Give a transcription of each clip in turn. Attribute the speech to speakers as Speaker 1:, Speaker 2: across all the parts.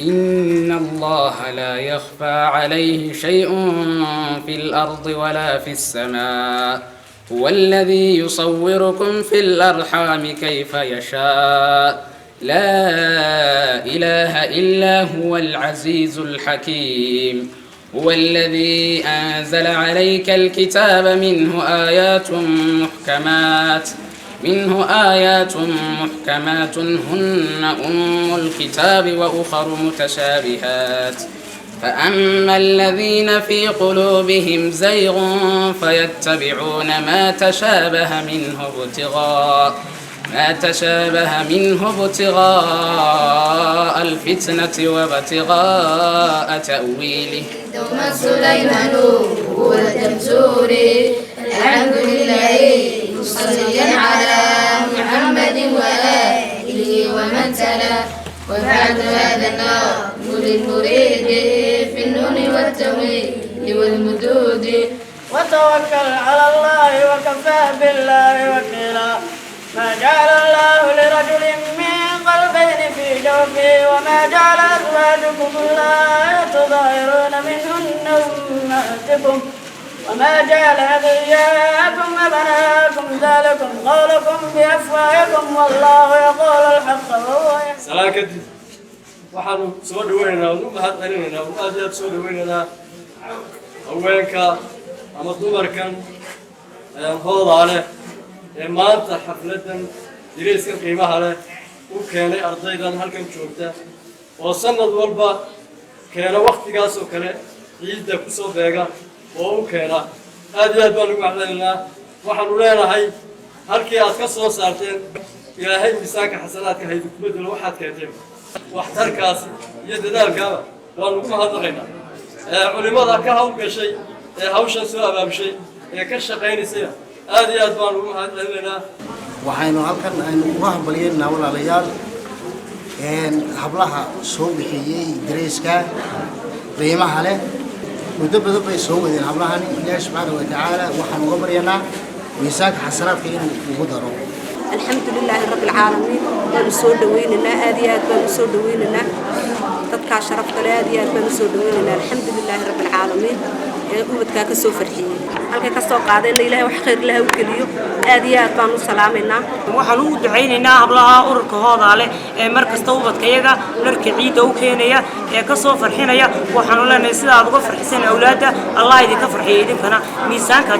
Speaker 1: إن الله لا يخفى عليه شيء في الأرض ولا في السماء هو الذي يصوركم في الأرحام كيف يشاء لا إله إلا هو العزيز الحكيم. هو الذي أنزل عليك الكتاب منه آيات محكمات هن أم الكتاب وأخر متشابهات. فأما الذين في قلوبهم زيغ فيتبعون ما تشابه منه ابتغاء الفتنة وابتغاء تأويله.
Speaker 2: ثم سليمان والتمسوري، الحمد لله مصليا على محمد وآله ومن تلا. وبعد، هذا النظم للمريد في النون والتمويل والمدود.
Speaker 3: وتوكل على الله وكفى بالله وكيلا. ما جعل الله لرجل من قلبين في جوفه، وما جعل أزواجكم اللائي تظاهرون منهن أمهاتكم، وما جعل أدعياءكم أبناءكم، ذلكم قولكم بأفواهكم، والله يقول الحق وهو
Speaker 4: Salaan kadib, waxaanu soo dhaweynaynaa, u mahad celinaynaa oo aad iyo aad soo dhaweynaynaa haweenka ama dumarkan hoodaa leh ee maanta xafladdan dirayskan qiimaha leh u keenay ardaydan halkan joogta, oo sanad walba keena waktigaas oo kale ciidda ku soo beega oo u keena. Aad iyo aad baan ugu mahad celinaynaa. Waxaanu leenahay, halkii aad ka soo saarteen Ilaahay miisaanka xasanaadka haydu ku bedelo. Waxaad keenteen waxtarkaasi iyo dadaalkaaba waanu ugu mahadnaqaynaa. Culimada ka hawlgashay ee hawshan soo abaabushay ee ka shaqaynaysayna aad iyo aad baanu ugu mahad celinaynaa.
Speaker 5: Waxaynu halkan aynu uga hambalyeynaa, walaalayaal, hablaha soo bixiyey dareyska qiimaha leh. Muddo badan bay soo wadeen hablahani. Ilaahi subxaana wa tacaala waxaan uga baryanaa miisaanka xasanaadka inuu ugu daro.
Speaker 6: Alxamdu lilaahi rabbi alcaalamiin. Waanu soo dhawaynaynaa, aad iyo aad baanu soo dhawaynaynaa dadkaa sharafta leh. Aad iyo aad baanu soo dhawaynaynaa. Alxamdu lilaahi rabbi alcaalamiin ee ubadkaa ka soo farxiyey, halkay ka soo qaadeenna Ilaahay wax khayr laha u geliyo. Aad iyo aad baanu u salaamaynaa.
Speaker 7: Waxaan ugu ducaynaynaa hablaha ururka hoodaa leh ee mar kasta ubadka iyaga dharka ciidda u keenaya ee ka soo farxinaya. Waxaanu leenahay, sida aad uga farxiseen awlaadda, Allah idinka farxiyo idinkana, miisaanka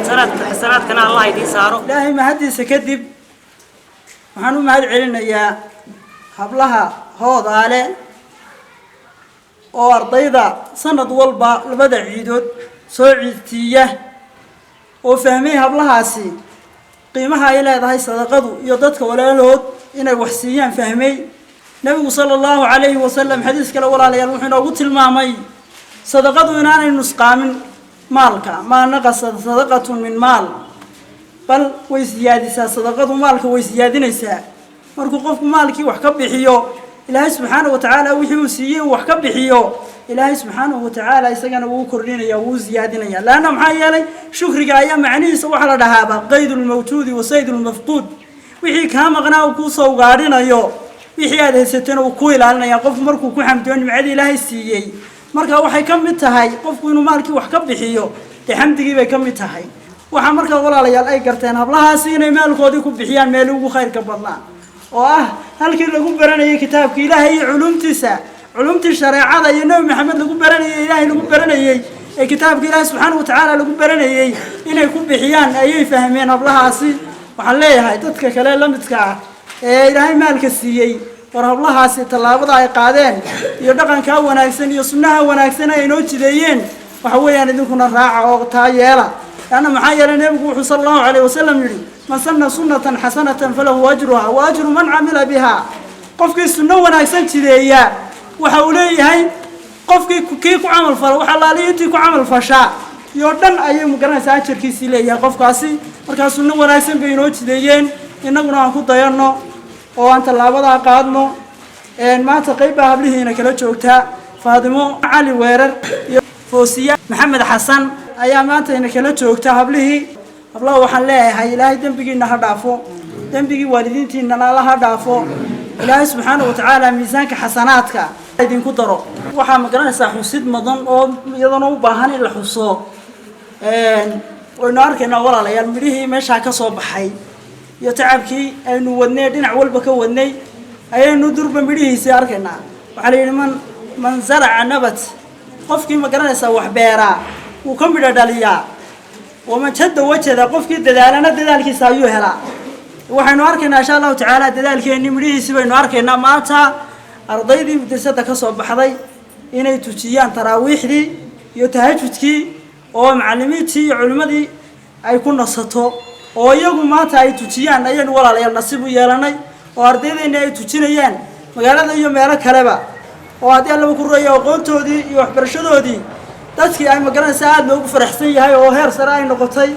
Speaker 7: xasanaadkana Allah idiin saaro.
Speaker 3: Ilaahay mahaddiisa kadib, waxaan u mahad celinayaa hablaha hoodaale oo ardayda sanad walba labada ciidood soo ciidtiiya, oo fahmay hablahaasi qiimaha ay leedahay sadaqadu iyo dadka walaalahood inay wax siiyaan fahmay. Nabigu sala Allahu calayhi wasalam xadiis kale, walaalayaal, wuxuu inoogu tilmaamay sadaqadu inaanay nusqaamin maalka. ما نقصت صدقة من مال، bal way siyaadisaa. Sadaqadu maalka way siyaadinaysaa. Markuu qofku maalkii wax ka bixiyo, Ilaahay subxaanahu wa tacaala wixii uu siiyey uu wax ka bixiyo, Ilaahay subxaanahu wa tacaala isagana wuu kordhinaya, wuu siyaadinaya. Laanna maxaa yeelay, shukriga ayaa macnihiisa waxaa la dhahaaba قيد الموجود وصيد المفقود. Wixii kaa maqnaa uu kuusoo ugaadhinayo, wixii aad haysatena uu ku ilaalinaya qofku markuu ku xamdiyo nimcadii Ilaahay siiyey. Marka waxay ka mid tahay qofku inuu maalkii wax ka bixiyo, dee xamdigii bay ka mid tahay. Waxaa markaa, walaalayaal, ay garteen hablahaasi inay maalkoodii ku bixiyaan meel ugu khayrka badnaa, oo ah halkii lagu baranayay kitaabka Ilaahay iyo culumtiisa, culumtii shareecada iyo Nebi Maxamed lagu baranayay, Ilaahay lagu baranayey, ee kitaabka Ilaahay subxaana wa tacaala lagu baranayey inay ku bixiyaan ayay fahmeen hablahaasi. Waxaan leeyahay dadka kale la midka ah ee Ilaahay maalka siiyey, war hablahaasi tallaabada ay qaadeen iyo dhaqankaa wanaagsan iyo sunnaha wanaagsan ay inoo jideeyeen, waxa weeyaan idinkuna raaca oo taa yeela. Leanna maxaa yeelay, Nebigu wuxuu sala Allahu calayh wasalam yidhi: من سن سنة حسنة فله أجرها وأجر من عمل بها. Qofkii sunno wanaagsan jideeya waxa uu leeyahay qofkii kii ku camal fala, wax allaaliyo intii ku camal fashaa iyo dhan ayay magaranaysaa ajarkiisii leeyahay qofkaasi. Markaa sunno wanaagsan bay inoo jideeyeen, innaguna aan ku dayanno oo aan tallaabadaa qaadno. Maanta qayb baa hablihiina kala joogtaa. Faadimo Cali Weerar iyo Foosiya Maxamed Xasan ayaa maanta ina kala joogta hablihii. Hablaha waxaan leeyahay, Ilaahay dembigiina ha dhaafo, dembigii waalidiintiinana Alla ha dhaafo. Ilaahay subxaana wa tacaala miisaanka xasanaadka Idinku daro. Waxaa ma garanaysaa xusid mudan oo iyadana u baahan in la xuso. Waynu arkaynaa, walaalayaal, midhihii meeshaa ka soo baxay iyo tacabkii aynu wadnay, dhinac walba ka wadnay, ayaynu durba midhihiisii arkaynaa. Waxaa la yidhi, من زرع نبت, qofkii ma garanaysaa wax beeraa wuu ka midho dhaliyaa, ومن جد وجد, qofkii dadaalana dadaalkiisa ayuu helaa. Waxaynu arkaynaa, insha Allahu tacaala, dadaalkeennii midhihiisi baynu arkaynaa maanta. Ardaydii madrasada ka soo baxday inay tujiyaan taraawiixdii iyo tahajudkii, oo macallimiintii iyo culimmadii ay ku nasato, oo iyagu maanta ay tujiyaan, ayaynu, walaalayaal, nasiib u yeelanay, oo ardaydeenni ay tujinayaan magaalada iyo meelo kaleba, oo haddii Allaba ku roeya aqoontoodii iyo waxbarashadoodii dadkii ay magaranaysaa aada loogu faraxsan yahay, oo heer sare ay noqotay,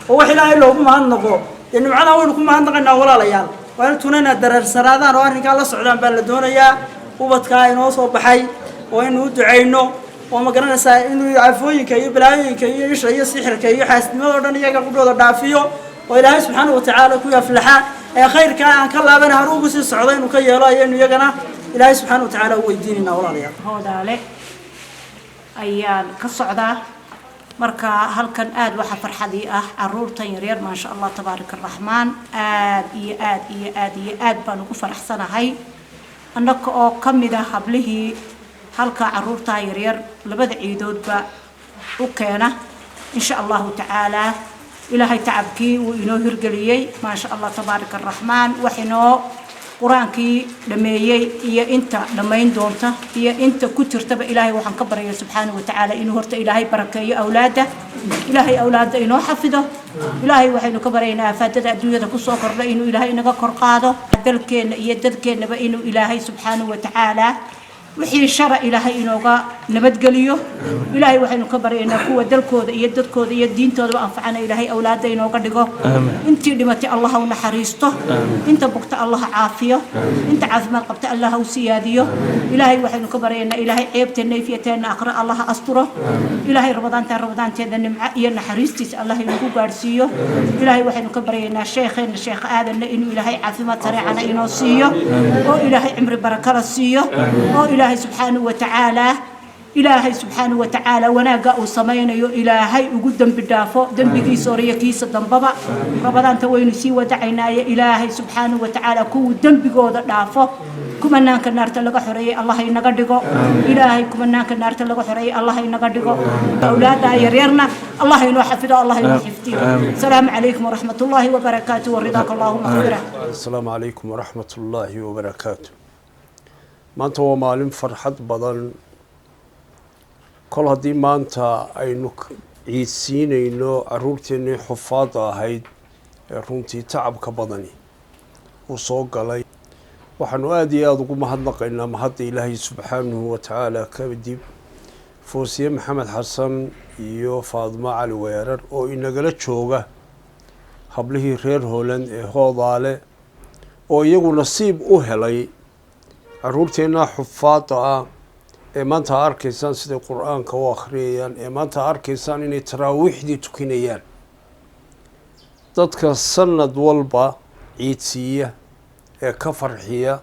Speaker 3: oo wax Ilaahay loogu mahadnaqo. Dee nimcadan waynu ku mahadnaqaynaa, walaalayaal. Waa in tuna inaad dareersanaadaan oo arrinkaa la socdaan baa la doonayaa. Ubadkaa inoo soo baxay oo inuu u ducayno, oo ma garanaysaa inuu aafooyinka iyo balaayooyinka iyo isha iyo sixirka iyo xaasidnimada o dhan iyaga qudhooda dhaafiyo, oo Ilaahay subxaana watacaala ku aflaxa ee khayrkaa aan ka laabana har ugu sii socdo inuu ka yeelo, ayaynu iyagana Ilaahay subxaana watacaala u weydiinayna, walaalayaal.
Speaker 8: Hoodaale ayaan ka socdaa. Marka halkan aada waxaa farxadii ah caruurtan yaryar, maasha Allah, tabaaraka araxmaan. Aada iyo aad iyo aad iyo aad baan ugu faraxsanahay, annaka oo ka mid ah hablihii halka caruurtaa yaryar labada ciidoodba u keena. Insha Allahu tacaala, Ilaahay tacabkii wuu inoo hirgeliyey, maasha Allah, tabaaraka araxmaan. Wax inoo Qur-aankii dhameeyey iyo inta dhammayn doonta iyo inta ku jirtaba, Ilaahay waxaan ka baryaya subxaanahu watacaala inuu horta Ilaahay barakeeyo awlaadda, Ilaahay awlaadda inoo xafido. Ilaahay waxaynu ka baryaynaa aafaadada adduunyada kusoo kordha inuu Ilaahay inaga kor qaado, dalkeenna iyo dadkeennaba inuu Ilaahay subxaanahu watacaala wixii shara Ilaahay inooga nabadgeliyo. Ilaahay waxaynu ka baryaynaa kuwa dalkooda iyo dadkooda iyo diintoodaba anfacana Ilaahay awlaadda inooga dhigo. Intii dhimatay Allah u naxariisto, inta bugta Allah caafiyo, inta caafimaad qabta Allah u siyaadiyo. Ilaahay waxaynu ka baryaynaa Ilaahay ceebteenna ifyateenna aqra Allah asturo. Ilaahay Ramadaanta Ramadaanteeda nimco iyo naxariistiisa Allah inagu gaadhsiiyo. Ilaahay waxaynu ka baryaynaa sheekheenna, Sheekh Aadanna, inuu Ilaahay caafimaad sareecana inoo siiyo, oo Ilaahay cimri barakala siiyo, oo Ilaahay subxaanahu watacaala, Ilaahay subxaanahu watacaala wanaagga uu samaynayo Ilaahay ugu dembi dhaafo dembigiisa hore iyo kiisa dambaba. Ramadaanta waynu sii wadacaynaaye, Ilaahay subxaanahu watacaala kuwuu dembigooda dhaafo, kumanaanka naarta laga xoreeyey Allah inaga dhigo. Ilaahay kumanaanka naarta laga xoreeyey Allah inaga dhigo. Awlaadda yaryarna Allah inoo xafido, Allah inoo xifdiyo. Asalaamu calaykum waraxmat ullaahi wabarakaatu, waridaaka Allahu makfira.
Speaker 9: Asalaamu calaykum waraxmat ullaahi wabarakaatu. Maanta waa maalin farxad badan. Kol haddii maanta aynu ciidsiinayno caruurteennii xufaadda ahayd ee runtii tacabka badani uu soo galay, waxaanu aada iyo aada ugu mahadnaqaynaa, mahadda Ilaahay subxaanahu watacaala kadib, Foosiye Maxamed Xasan iyo Faadimo Cali Weerar oo inagala jooga hablihii reer Holand ee Hoodaale, oo iyagu nasiib u helay caruurteenna xufaadda ah ee maanta arkaysaan siday Qur-aanka u akhriyayaan, ee maanta arkaysaan inay taraawiixdii tukinayaan. Dadka sanad walba ciidsiiya ee ka farxiya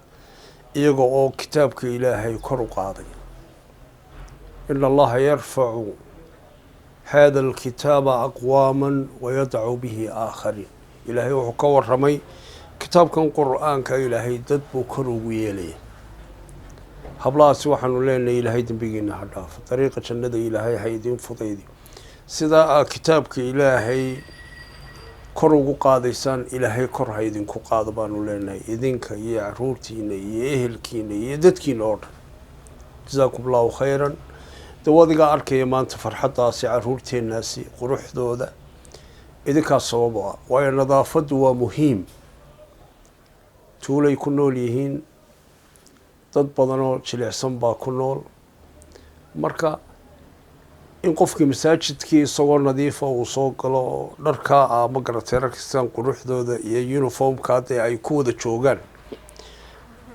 Speaker 9: iyaga oo kitaabka Ilaahay kor u qaaday. إن الله يرفع هذا الكتاب أقواما ويضع به آخرين. Ilaahay wuxuu ka waramay kitaabkan Qur-aanka Ilaahay dad buu kor ugu yeelaya. Hablahaasi waxaanu leenahay, Ilaahay dembigiina ha dhaafo, dariiqa jannada Ilaahay ha idiin fudaydi. Sidaa aa kitaabka Ilaahay kor ugu qaadaysaan, Ilaahay kor ha idinku qaado baanu leenahay, idinka iyo caruurtiina iyo ehelkiina iyo dadkiina oo dhan. Jasaakum Allahu khayran. Dawadigaa arkaya maanta farxaddaasi caruurteennaasi quruxdooda idinkaas sabab ah, waayo nadaafaddu waa muhiim. Tuulay ku nool yihiin, dad badan oo jilicsan baa ku nool. Marka in qofkii masaajidkii isagoo nadiifa uu soo galo oo dharkaa ah, ma garatay, rarkistaan quruxdooda iyo uniformka dee ay ku wada joogaan,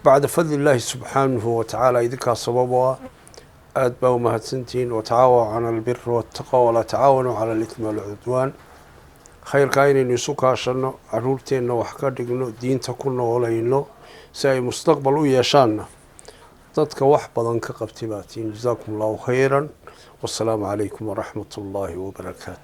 Speaker 9: bacda fadli Illaahi subxaanahu watacaala idinkaa sabab u ah. Aada baa umahadsantihiin. وتعاونوا على البر والتقوى ولا تعاونوا على الإثم والعدوان. Khayrkaa inaynu isu kaashano, caruurteenna wax ka dhigno, diinta ku noolayno si ay mustaqbal u yeeshaanna. Dadka wax badan ka qabtay baa tihiin. Jasaakum Allahu khayran, wasalaamu calaykum waraxmat ullaahi wabarakaatu.